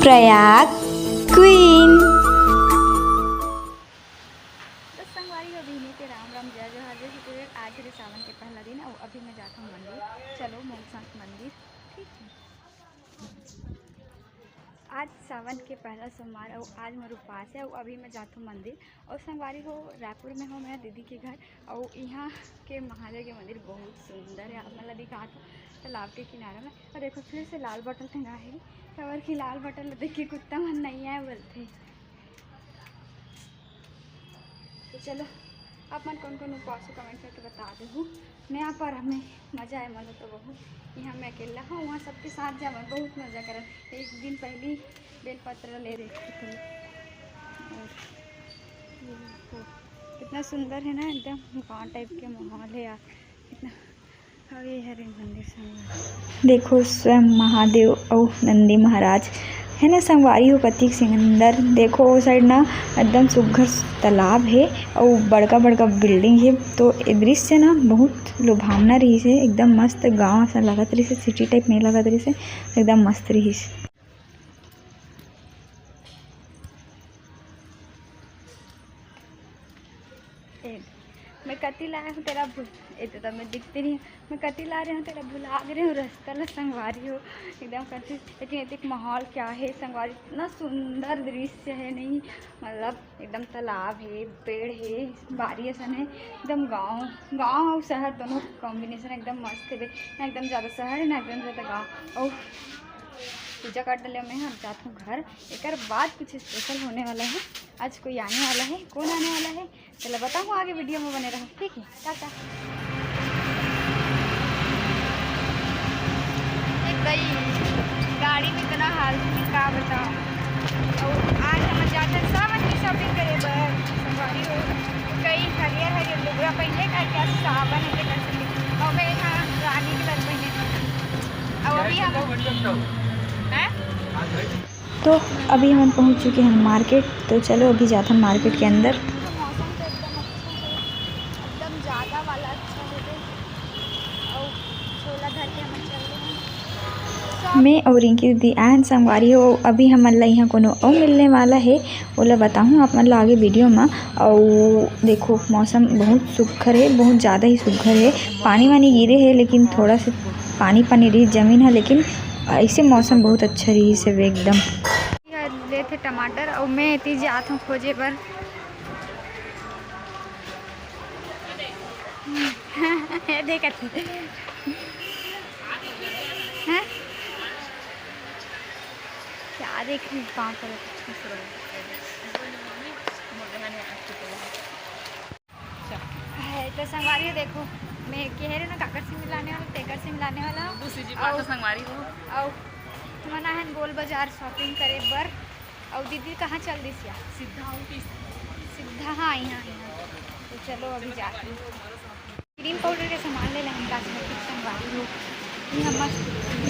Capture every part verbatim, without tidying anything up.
Prayag queen. तो संगवारी हो, बहिनी के राम राम, जय जोहार, जय छत्तीसगढ़। आज हरे सावन के पहला दिन, अउ अभी मैं जात हूँ मंदिर। चलो, मोर साथ मंदिर, ठीक है। आज सावन के पहला सोमवार, अउ आज मोर उपास है, अउ अभी मैं जात हूँ मंदिर। अउ संगवारी हो, रायपुर में हो मैं दीदी के घर, अउ यहाँ के महादेव के मंदिर बहुत सुंदर है। आप मन ला दिखात हूँ तालाब के किनारा में। अउ देखो, फिर से लाल बॉटल टंगा है, काबर कि लाल बॉटल देख के कुत्ता मन नहीं आए बोलते। तो चलो, आप मन कौन कौन उपवास हो, कमेंट करके बता देहू। मैं यहाँ पर हमें मजा आए, मजा तो बहुत। यहाँ मैं अकेला हूँ, वहाँ सबके साथ जावन, बहुत मजा करन। एक दिन पहली बेलपत्र ले रहे थे। और ये देखो, कितना सुंदर है ना, एकदम गाँव टाइप के माहौल है यार। कितना, अब ये हरे मंदिर संगवारी। देखो, स्वयं महादेव अउ नंदी महाराज है ना संगवारी हो, कतिक सुंदर। देखो, ओ साइड ना एकदम सुघर तालाब है अउ बड़का बड़का बिल्डिंग है। तो ये दृश्य ना बहुत लुभावना रहिस है, एकदम मस्त गाँव असन लगत रहिस है, सिटी टाइप नहीं लगत रहिस है, एकदम मस्त रहिस। ए, मैं कति लाए हूँ तेला भूल, ए तो मैं दिखती नहीं हूँ। मैं कति ला रहे हूँ तेला भुला रहे हूँ, रास्ता ला संगवारी हो, एकदम कति। लेकिन एतिक माहौल क्या है संगवारी, इतना सुंदर दृश्य है नहीं, मतलब एकदम तालाब है, पेड़ है, बारी असन है, एकदम गाँव, गाँव अउ शहर दोनों कॉम्बिनेशन एकदम मस्त है। ना एकदम ज़्यादा शहर है, ना एकदम ज़्यादा गाँव। और पूजा कर डले मैं, अब जात हूँ घर। एकर बाद कुछ स्पेशल होने वाला है, आज कोई आने वाला है। कौन आने वाला है, चलो बताऊँ, आगे वीडियो में बने रहो, ठीक है, टाटा। एक गई गाड़ी में इतना हाल है, का बताओ। और आज हम जाते हैं सावन की शॉपिंग करे बर, संगवारी हो। कई हरियर हरियर लुगरा पहले का क्या सावन है, कर सके। और मैं यहाँ रानी कलर पहने, और अभी हम हैं? तो अभी हमन पहुंच चुके हैं मार्केट। तो चलो, अभी जाथन मार्केट के अंदर। मौसम तो एकदम अच्छा है, एकदम ज़्यादा वाला अच्छा है। और झोला धर के हमन चल रहे हैं। मैं और रिंकी दीदी आयन संगवारी हो, अभी हमन ला यहाँ कोनो अउ मिलने वाला है, ओला बताहूँ आप मन ला आगे वीडियो में। और देखो, मौसम बहुत सुघर है, बहुत ज़्यादा ही सुघर है। पानी वानी गिरे है, लेकिन थोड़ा सा पानी पानी रही जमीन है, लेकिन ऐसे मौसम बहुत अच्छा रही सब एकदम। लेथे टमाटर, अउ मैं एती जात हूँ खोजे बर। देखत हे। हैं? क्या देख रही पाँव पर? है तो संगवारी हो, देखो, मैं कह रहे ना, काकर से मिलाने वाला, तेकर से मिलाने वाला। दूसरी जी और बात संगवारी हो। और मना है गोल बाजार शॉपिंग करे बर। और दीदी कहाँ चल दिस या? सीधा आउट इस। सीधा, हाँ, यहाँ, यहाँ। तो चलो, अभी जाते हैं। क्रीम पाउडर के सामान ले लेहन, कॉस्मेटिक संगवारी हो। ये हम मस्त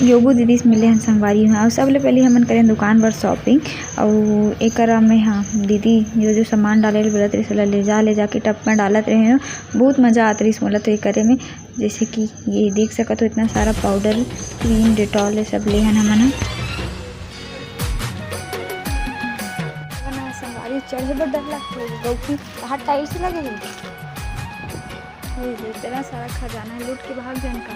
योगू दीदी से मिले हन संगवारी हो। और सबले पहले हमन करें दुकान पर शॉपिंग। और एकरा में, हाँ, दीदी जो जो सामान डाले ल बोलत रहिस, ओला ले जा, ले जाके टब में डालत रहे हो। बहुत मजा आत रहिस मोला तो ये करे में। जैसे कि ये देख सकत हो, इतना सारा पाउडर, क्रीम, डेटॉल, ये सब ले हन हमन ह। संगवारी चढ़े बर डर लगथे, गौकी कहाँ टाइल्स लगे हे। ओए होए, इतना सारा खजाना है, लूट के भाग जान का।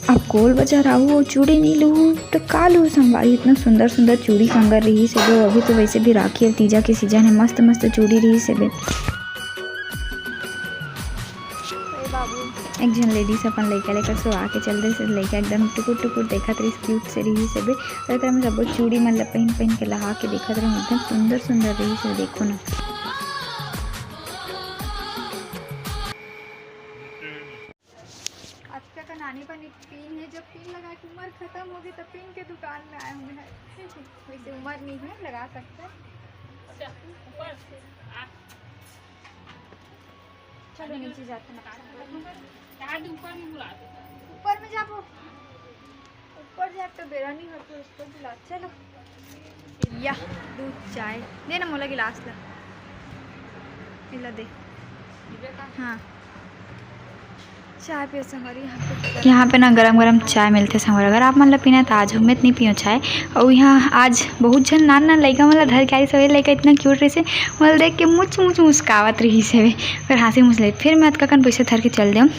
अब गोल बाजार आऊ अउ चूड़ी नइ लूहू त का लूहू संगवारी? इतना सुंदर सुंदर चूड़ी कंगन रहिस हे जो अभी तो वैसे भी राखी अउ तीजा के सीजन हे, मस्त मस्त चूड़ी रहिस हे बे। ए बाबू। एक झन लेडीज अपन लइका लेकर सुआ के चल दिस, लइका एकदम टुकुर टुकुर देखत रहिस, क्यूट से रहिस हे बे। अउ एकरा में सबो चूड़ी मन ल पहिन पहिन के लहा के देखत रहिस, एकदम सुंदर सुंदर रहिस हे, देखो ना। अच्छा का नानी पानी पिन है, जब पिन लगा के उम्र खत्म हो गई, तब पिन के दुकान में आए हुए हैं। वैसे उम्र नहीं है, लगा सकते हैं। चलो नीचे जाते हैं। ऊपर में जाबो। ऊपर जाके तो बेरा नहीं होती, उसको बुला। चलो। या, दूध चाय। दे ना मोला गिलास ला। ये ला दे। हाँ। चाय पियो संगवारी, यहाँ पे यहाँ पे ना गरम गरम चाय मिलथे संगवारी। अगर आप मन ला पीना है तो आज हमें नहीं पियो चाय। और यहाँ आज बहुत झन नान नान लइका मन ला धर के आई, सभी लइका इतना क्यूट रहिसे, मोला देख के मुच मुच मुस्कावत रहिस हवे, फिर हंसी मुस ले। फिर मैं अतका कन पैसा धर के चल देव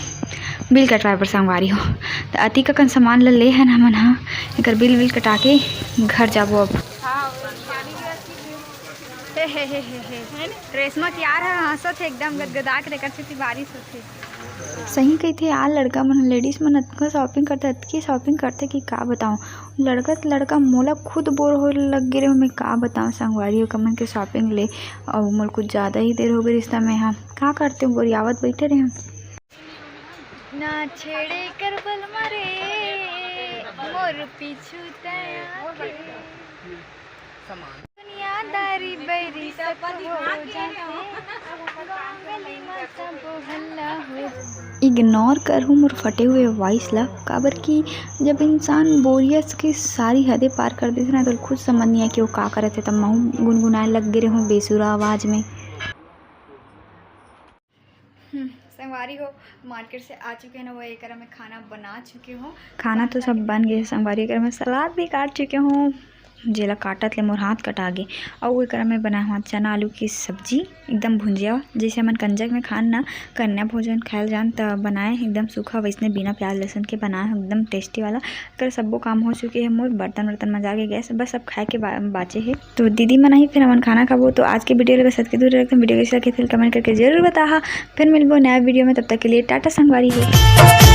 बिल कटवाए बर संगवारी हो। तो अतिक कन सामान ला ले हन हमन हा, एकर बिल बिल कटा के घर जाबो अब। हे, हे, हे, हे, हे। रेशमा के यार ह हंसत हे एकदम गदगदा के, तेकर सेती बारिश होथे। सही कहिथे यार, लड़का मन, लेडीज मन अतका शॉपिंग करथे, अतकी शॉपिंग करथे कि का बताऊं। लड़का त लड़का, मोला खुद बोर होए लग गे रहे, मैं का बताऊं संगवारी हो, कमन के शॉपिंग ले, और मोला कुछ ज्यादा ही देर हो गई रिश्ता में। हाँ, का करते हो, बोरियावत बैठे रहे हम। ना छेड़े कर बल मरे मोर पीछू तया के। दुनियादारी बैरी सब हो जाथे, गाँव गली में सब हल्ला हो। इग्नोर करहूँ मोर फटे हुए वॉइस ला, काबर कि जब इंसान बोरियत के सारी हदे पार कर देथे ना, तो खुद समझ नहीं आए कि वो का करत हे। तब महू गुनगुनाए लग गे रहूँ बेसुरा आवाज में। हम्म, संगवारी हो, मार्केट से आ चुके हैं ना, वो एकरा में खाना बना चुके हो। खाना तो सब बन गए संगवारी, एकरा में सलाद भी काट चुके हूँ, जेला काटत ले मोर हाथ कटा गे। अउ एकरा में बनाए हुआ चना आलू की सब्जी, एकदम भुंजिया, जैसे हमन कंजक में खान ना, कन्या भोजन खायल जान, त बनाए एकदम सूखा, वैसने बिना प्याज लहसुन के बनाए, एकदम टेस्टी वाला। कर सब्बो काम हो चुके हे मोर, बर्तन वर्तन मजा के गैस, बस अब खाए के बा-, बाचे हे। तो दीदी मन आही, फिर हमन खाना खाबो। तो आज के वीडियो ल बस अतके दूर रखते हैं। वीडियो कैसे लगे, फिर कमेंट करके जरूर बताहा। फिर मिलबो नया वीडियो में, तब तक के लिए टाटा संगवारी हो।